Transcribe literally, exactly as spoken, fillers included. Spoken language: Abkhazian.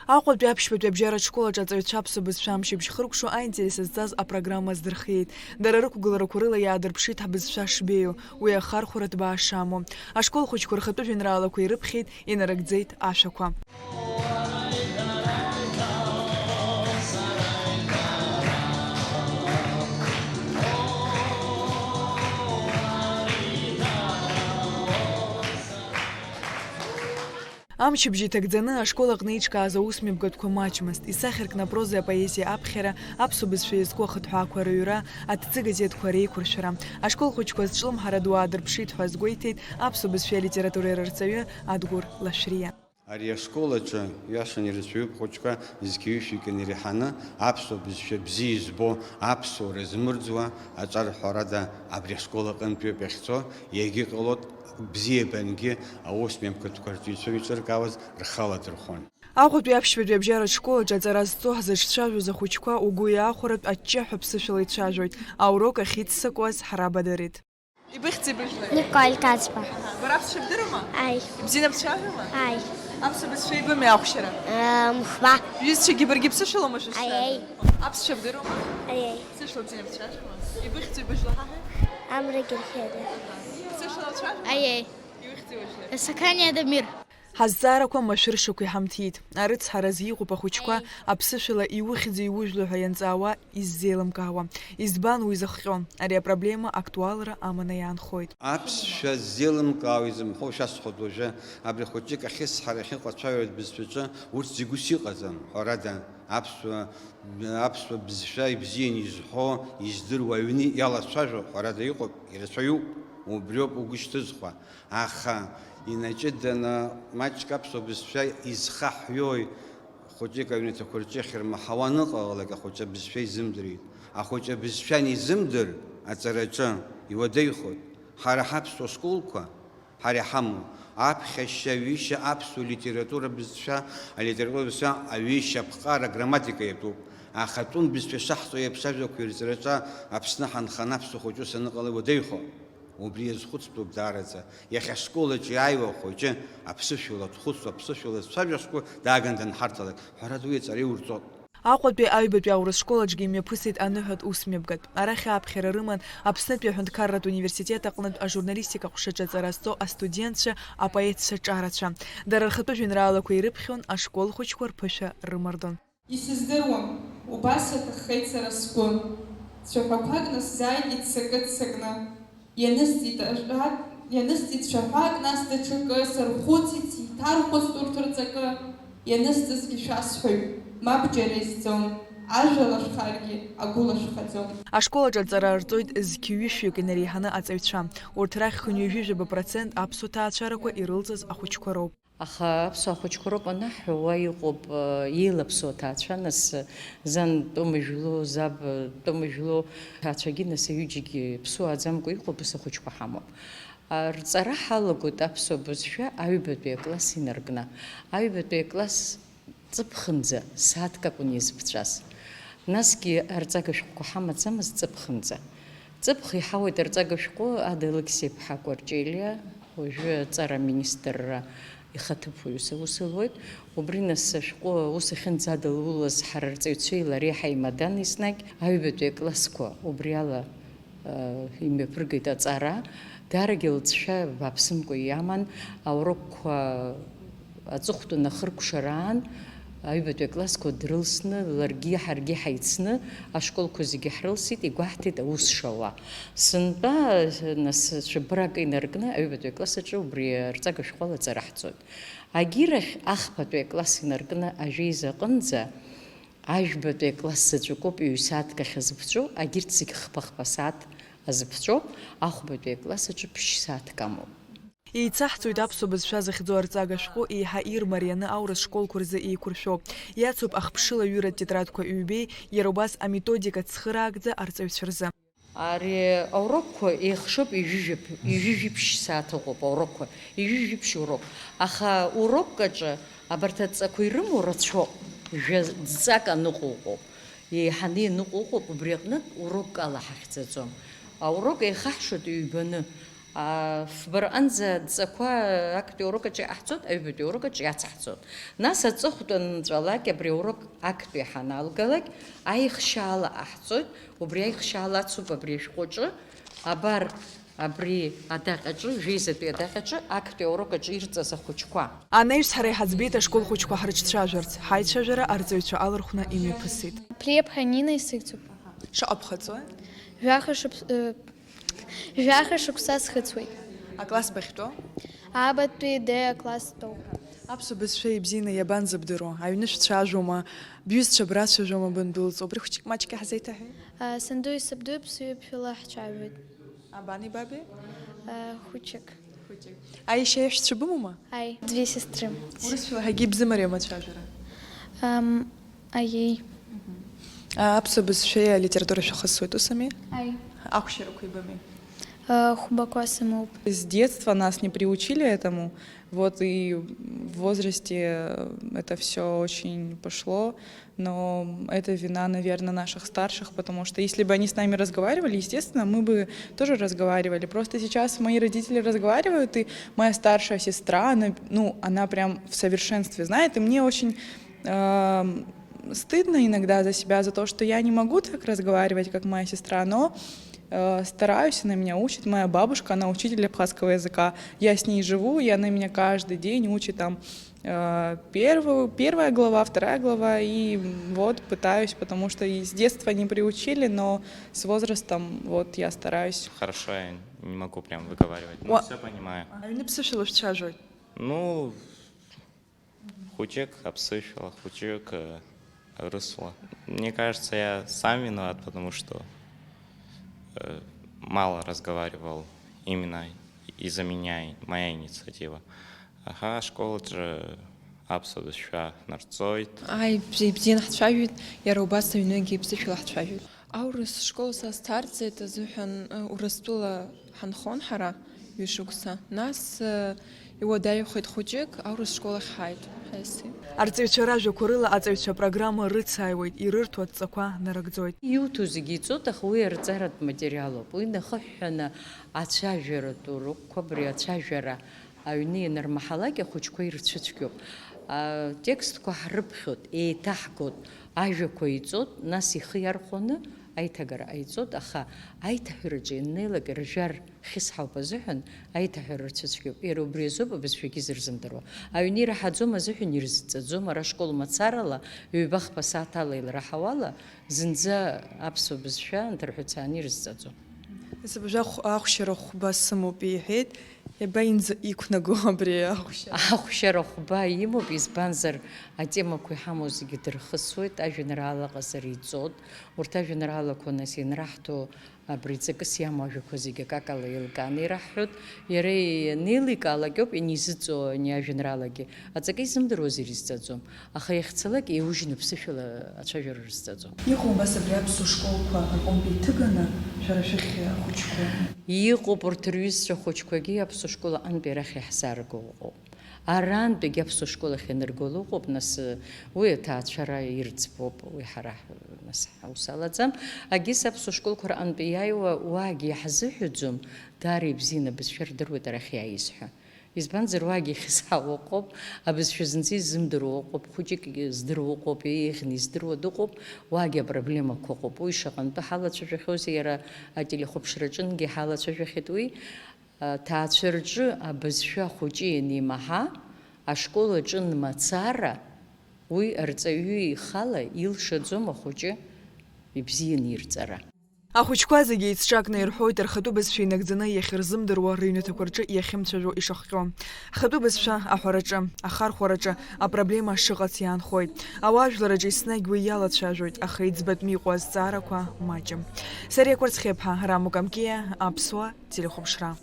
Аҟәатәи аԥшьбатәи абжьаратә школ аҿы аҵаҩцәа аԥсуа бызшәа амчыбжь хыркәшо аинтерес зҵаз апрограмма аздырхиеит. Дара рықәгыларақәа рыла иаадырԥшит ҳбызшәа шбеиоу, уи ахархәара ҭбаа шамоу. Ашкол хәыҷқәа рхатәы жәеинраалақәа ирыԥхьеит, инарыгӡеит ашәақәа. Амчыбжь иҭагӡаны ашкол аҟны иҿкааз аусмҩаԥгатәқәа маҷмызт, исахьаркны апрозеи апоезиеи аԥхьара, аԥсуа бызшәа иазку ахыҭҳәаақәа рыҩра, аҭӡы газеҭқәа реиқәыршәара. Ашкол хәыҷқәа зҿлымҳара ду аадырԥшит ҳәа азгәеиҭеит аԥсуа бызшәеи алитературеи рырҵаҩы Адгәыр Лашәриа. Ари ашкол аҿы, иашан ирацәаҩуп ахәыҷқәа зқьи-ҩышәи икны иреиҳаны аԥсуа бызшәа бзиа избо, аԥсуара змырӡуа аҿар, ҳәарада, абри ашкол аҟынтәиоуп иахьцо, иагьыҟалоит бзиабангьы аусмҩаԥгатәқәа рҵаҩцәа иҿыркаауаз рхы аладырхәон. Аҟәатәи аԥшьбатәи абжьаратә школ аҿы аҵара зҵо ҳзыҿцәажәоз ахәыҷқәа угәы иаахәаратә аҷҷаҳәа ԥсышәала ицәажәоит, аурок ахьиццакуаз ҳара бадырит. Ибыхьӡи быжәлеи? Николь Кацба. Бара аԥсшәа бдыруама? Ааи. Ибзианы бцәажәома? Ааи. Аԥсуа бызшәа ибымоу ахәшьара? Мхба. Бҩызцәагьы баргьы бԥсышәалоума шәызцәажәо? Ааи. Аԥсшәа бдыруама? Ааи. Ԥсышәала бзианы бцәажәома? Ибыхьӡи быжәла ҳаҳәа? Амра Герхелиа. Бԥсышәала бцәажәома? Ааи. Ибыхьӡи быжәла? Сақаниа Дамир. Ҳазҵаарақәа машәыршақә иҳамҭиит. Арыцҳаразы иҟоуп ахәыҷқәа аԥсышәала иухьӡи иужәлои ҳәа ианҵаауа иззеилымкаауа. Избан уи зыхҟьо? Ари апроблема актуалра аманы иаанхоит. Аԥсшәа ззеилымкаауа изымҳәо шәасҳәоит уажәы. Абри хәыҷык ахьысҳара ахьыҟоу ацәажәаратә бызшәаҿы урҭ зегь ус иҟаӡам, ҳәарада, аԥсуа, аԥсуа бызшәа ибзианы изҳәо, издыруа аҩны иалацәажәо, ҳәарада, иҟоуп, ирацәаҩуп, убриоуп угәы шьҭызхуа. Аха инаҷыданы маҷк аԥсуа бызшәа изхаҳҩои, хәыҷык аҩнаҭақәа рҿы иахьырмаҳауа аныҟалалак, ахәыҷы абызшәа изымдырит. Ахәыҷы абызшәа анизымдыр, аҵараҿы иуадаҩхоит. Ҳара ҳаԥсуа школқәа, ҳара иҳамоу, аԥхьашьа, аҩышьа аԥсуа литература бызшәа, алитература бызшәа аҩышьа аԥҟара, аграмматика иатәуп. Аха атәым бызшәа шаҳҵо еиԥш ажәақәа ирҵараҿы Аԥсны ҳанханы аԥсуа хәыҷы ус аныҟала иуадаҩхо. Убри иазхәыцтәуп даараӡа. Иахьа ашкол аҿы иааиуа ахәыҷы аԥсышәала дхәыцуа, аԥсышәала зцәажәо ашкол дааганы данҳарҭалак, ҳәарада, уи аҵара иурҵоит. Аҟәатәи аҩбатәи аурыс школ аҿгьы имҩаԥысит аныҳәатә усмҩаԥгатә. Арахь ааԥхьара рыман Аԥснытәи аҳәынҭқарратә университет аҟнытә ажурналистика ҟәшаҿы аҵара зҵо астудентцәа, апоетцәа ҿарацәа. Дара рхатәы жәеинраалақәа ирыԥхьон, ашкол хәыҷқәа рԥышәа рымардон. Исыздыруам, убас иаҭаххеит сара сгәы, цәаҳәақәак насзааит иццакы-ццакны. Ианысҵеит ажәак, ианысҵеит цәаҳәак, нас даҽакы, сархәыцит, сеиҭархәыцт урҭ рҵакы, ианысҵазгьы шәасҳәоит, мап џьара изӡом, ажәа лашәхаргьы агәы лашәхаӡом. Ашкол аҿы аҵара рҵоит зқьи ҩышәҩык инареиҳаны аҵаҩцәа. Урҭ рахь хынҩажәижәаба процент аԥсуа ҭаацәарақәа ирылҵыз ахәыҷқәа роуп. Аха аԥсуа хәыҷқәа роуп анаҳҳәо, уа иҟоуп, э, еилаԥсоу аҭаацәа, нас, э, зан Томыжәло, заб, э, Томыжәло, ҭаацәагьы, нас, аҩыџьагьы ԥсуааӡамкәа иҟоуп, ус ахәыҷқәа ҳамоуп. А, рҵара ҳалагоит аԥсуа бызшәа аҩбатәи акласс инаркны. Аҩбатәи акласс ҵыԥхынӡа сааҭк акәын иазыԥҵәаз. Насгьы арҵага шәҟәқәа ҳамаӡамызт ҵыԥхынӡа. Ҵыԥх иҳауеит арҵага шәҟәы Ада Алықьсеиԥҳа Кәарҷелиа, уажәы аҵара аминистрра ихаҭыԥуаҩыс аус луеит. Убри нас ашәҟәы аус ахьынӡадылулаз ҳара арҵаҩцәеи лареи ҳаимадан еснагь аҩбатәи аклассқәа убриала, э, имҩаԥыргеит аҵара. Даарагьы лҵшәа бааԥсымкәа иаман, аурокқәа аҵыхәтәаны ахыркәшараан, аҩбатәи аклассқәа дрылсны, ларгьы ҳаргьы ҳаицны, ашколқәа зегьы ҳрылсит, игәаҳҭеит аус шауа. Сынтәа, нас, цәыббрак инаркны, аҩбатәи акласс аҿы убри арҵага шәҟәы ала аҵара ҳҵоит. Агьирахь, ахԥатәи акласс инаркны ажәеиза аҟынӡа, ажәбатәи акласс заҵәыкоуп ҩ-сааҭк ахьазыԥҵәо, агьырҭ зегь хԥа-хԥа сааҭ азыԥҵәоуп, ахәбатәи акласс аҿы ԥшь-сааҭк амоуп. Еицаҳҵоит аԥсуа бызшәа захьӡу арҵага шәҟәы еиҳа ирмарианы аурыс школқәа рзы еиқәыршәо. Иацуп ахԥшыла ҩыратә тетрадқәа ҩбеи, иара убас аметодика цхыраагӡа арҵаҩцәа рзы. Ари аурокқәа еихшоуп, ҩажәи жәаԥ-, ҩажәи жәиԥшь сааҭ ыҟоуп аурокқәа, ҩажәи жәиԥшь урок. Аха урокк аҿы абарҭ адҵақәа ирымоу рацәоуп, жәа-, дҵак аныҟоу ыҟоуп. Еиҳаны ианыҟоу ыҟоуп, убри аҟнытә урокк ала ҳахьӡаӡом. Аурок еихаҳшоит ҩбаны. Фба рҟынӡа адҵақәа актәи аурок аҿы иҟаҳҵоит, аҩбатәи аурок аҿы иацаҳҵоит. Нас аҵыхәтәан нҵәалак абри аурок актәи ҳаналгалак, аихшьаала ҟаҳҵоит, убри аихшьаала ацуп абри ашәҟәы аҿы, абар, абри адаҟьаҿы, жәеизатәи адаҟьаҿы, актәи аурок аҿы ирҵаз ахәыҷқәа. Анаҩс ҳара иҳаӡбеит ашкол хәыҷқәа ҳрыҿцәажәарц, ҳаицәажәара арҵаҩцәа алархәны имҩаԥысит. Плиаԥҳа Нина исыхьӡуп. Шаҟа ԥхыӡуа? Жәаха шықәс-, э, Жәаха шықәса схыҵуеит. Акласс бахьтәоу? Аабатәи Д акласс стәоуп. Аԥсуа бызшәа ибзианы иабанӡабдыруа? Аҩны шәцәажәома? Бҩызцәа брацәажәома бандәылҵ? Убри хәыҷык маҷк иаҳзеиҭаҳәеи? А, сандуи сабдуи ԥсуа ԥшәыла ҳцәажәоит. Абани баби? А, хәыҷык. Хәыҷык. Аиашьа иаҳәшьцәа бымоума? Аи, две сестры. Урысшәала ҳагьибзымариама ацәажәара? Ам, Аиеи. Мгм. А, аԥсуа бызшәеи алитературеи шәахысуеит, ус ами? Аи. Ахәшьарақәа ибами? Э, хәбақәа сымоуп. С детства нас не приучили этому, вот и в возрасте это всё очень пошло, но это вина, наверное, наших старших, потому что если бы они с нами разговаривали, естественно, мы бы тоже разговаривали. Просто сейчас мои родители разговаривают, и моя старшая сестра, она, ну, она прям в совершенстве знает, и мне очень Ам, стыдно иногда за себя, за то, что я не могу так разговаривать, как моя сестра, но, э, стараюсь, она меня учит. Моя бабушка, она учитель абхазского языка. Я с ней живу, и она меня каждый день учит там, э, первую, первая глава, вторая глава, и вот пытаюсь, потому что и с детства не приучили, но с возрастом вот я стараюсь. Хорошо, я не могу прям выговаривать, но Уа- всё понимаю. Аҩны ԥсышәала шәцәажәоит? Ну, Хәыҷык аԥсышәала, хәыҷык, э, урысла. Мне кажется, я сам виноват, потому что, э, мало разговаривал именно из-за меня, моя инициатива. Аха ашколаҿы аԥсуа бызшәа ҳнарҵоит. Ааи, бзиа, ибзианы ҳцәажәеит, иара убас аҩныгьы ԥсышәала ҳцәажәеит. Аурыс школ сазҭарҵеит азыҳәан, э, Урыстәыла ҳанхон ҳара ҩышықәса. Нас, э, иуадаҩхеит хәыҷык, аурыс школ ахь ҳааит, ҳаиасит. Арҵаҩцәа ражәақәа рыла аҵаҩцәа апрограмма рыцааиуеит, ирырҭо адҵақәа нарыгӡоит. Иуҭо зегьы иҵоит, аха уи арҵаратә материалуп. Уи нахыҳәҳәаны ацәажәаратә урокқәа, абри ацәажәара аҩны ианырмаҳалак, ахәыҷқәа ирцәыцәгьоуп. Атекстқәа ҳрыԥхьоит, еиҭаҳгоит, ажәақәа иҵоит, нас ихы иархәаны аиҭагара ҟаиҵоит, аха аиҭаҳәараҿы ианнеилак ржәар хьысҳауп азыҳәан аиҭаҳәара рцәыцәгьоуп. Иара убри азоуп абызшәагьы зырзымдыруа. Аҩны ираҳаӡом азыҳәан ирызҵаӡом, ара школ мацарала, ҩба-хԥа сааҭ ала илраҳауала, зынӡа аԥсуа бызшәа нҭырҳәцааны ирызҵаӡом. Сабажә ахә-, ахәшьара хәба сымоуп, иҳәеит. Иабаинӡ-, иқәнаго абри ахәшьара? Ахәшьара хәба имоуп, избанзар, атемақәа иҳамоу зегьы дырхысуеит, ажәеинраала ҟазара иҵоит. Урҭ ажәеинраалақәа нас ианраҳҭо, абри ҵакыс иамоу ажәақәа зегьы акакала еилкааны ираҳҳәоит. Иара ианеиликаалак ауп ианизыҵоу ани ажәеинраалагьы. Аҵакы изымдыруаз ирызҵаӡом, аха иахьцалак еиужьны ԥсышәала ацәажәара рызҵаӡом. Иҟоу убас абри аԥсуа школқәа рҟынтә иҭыганы шәара шәахь ахәыҷқәа? Иҟоуп, урҭ рҩызцәа хәыҷқәагьы аԥсуа школ аҟынтәи арахь иаҳзаарго ыҟоуп. Арантәигьы аԥсуа школ ахь ианыргало ыҟоуп, нас, уи аҭаацәара ирӡбоуп, уи ҳара, нас, ҳаус алаӡам. Агьыс аԥсуа школқәа рҟынтә иааиуа уаагьы иаҳзыҳәаӡом, даара ибзианы абызшәа рдыруеит арахь иааиз ҳәа. Избанзар, уаагьы ихьысҳауа ыҟоуп, абызшәа зынӡа изымдыруа ыҟоуп, хәыҷык здыруа ыҟоуп, еиӷьны издыруа дыҟоуп, уаагьы апроблемақәа ыҟоуп. Уи шаҟантәы ҳалацәажәахьоузеи, иара ателехәаԥшраҿынгьы ҳалацәажәахьеит уи. Аҭаацәа рҿы абызшәа ахәыҷы ианимаҳа, ашкол аҿы нмацара, уи арҵаҩы ихала илшаӡом ахәыҷы ибзианы ирҵара. Ахәыҷқәа зегьы еицҿакны ирҳәоит рхатәы бызшәа инагӡаны иахьырзымдыруа рыҩнаҭақәа рҿы иахьымцәажәо ишахҟьо. Ахатәы бызшәа аҳәараҿы, ахархәараҿы апроблема шыҟац иаанхоит. Ауаажәларраҿы еснагь уи иалацәажәоит, аха иӡбатәны иҟоу азҵаарақәа маҷым. Сариа Кәарцхиаԥҳа, Рамо Камкиа, Аԥсуа телехәаԥшра.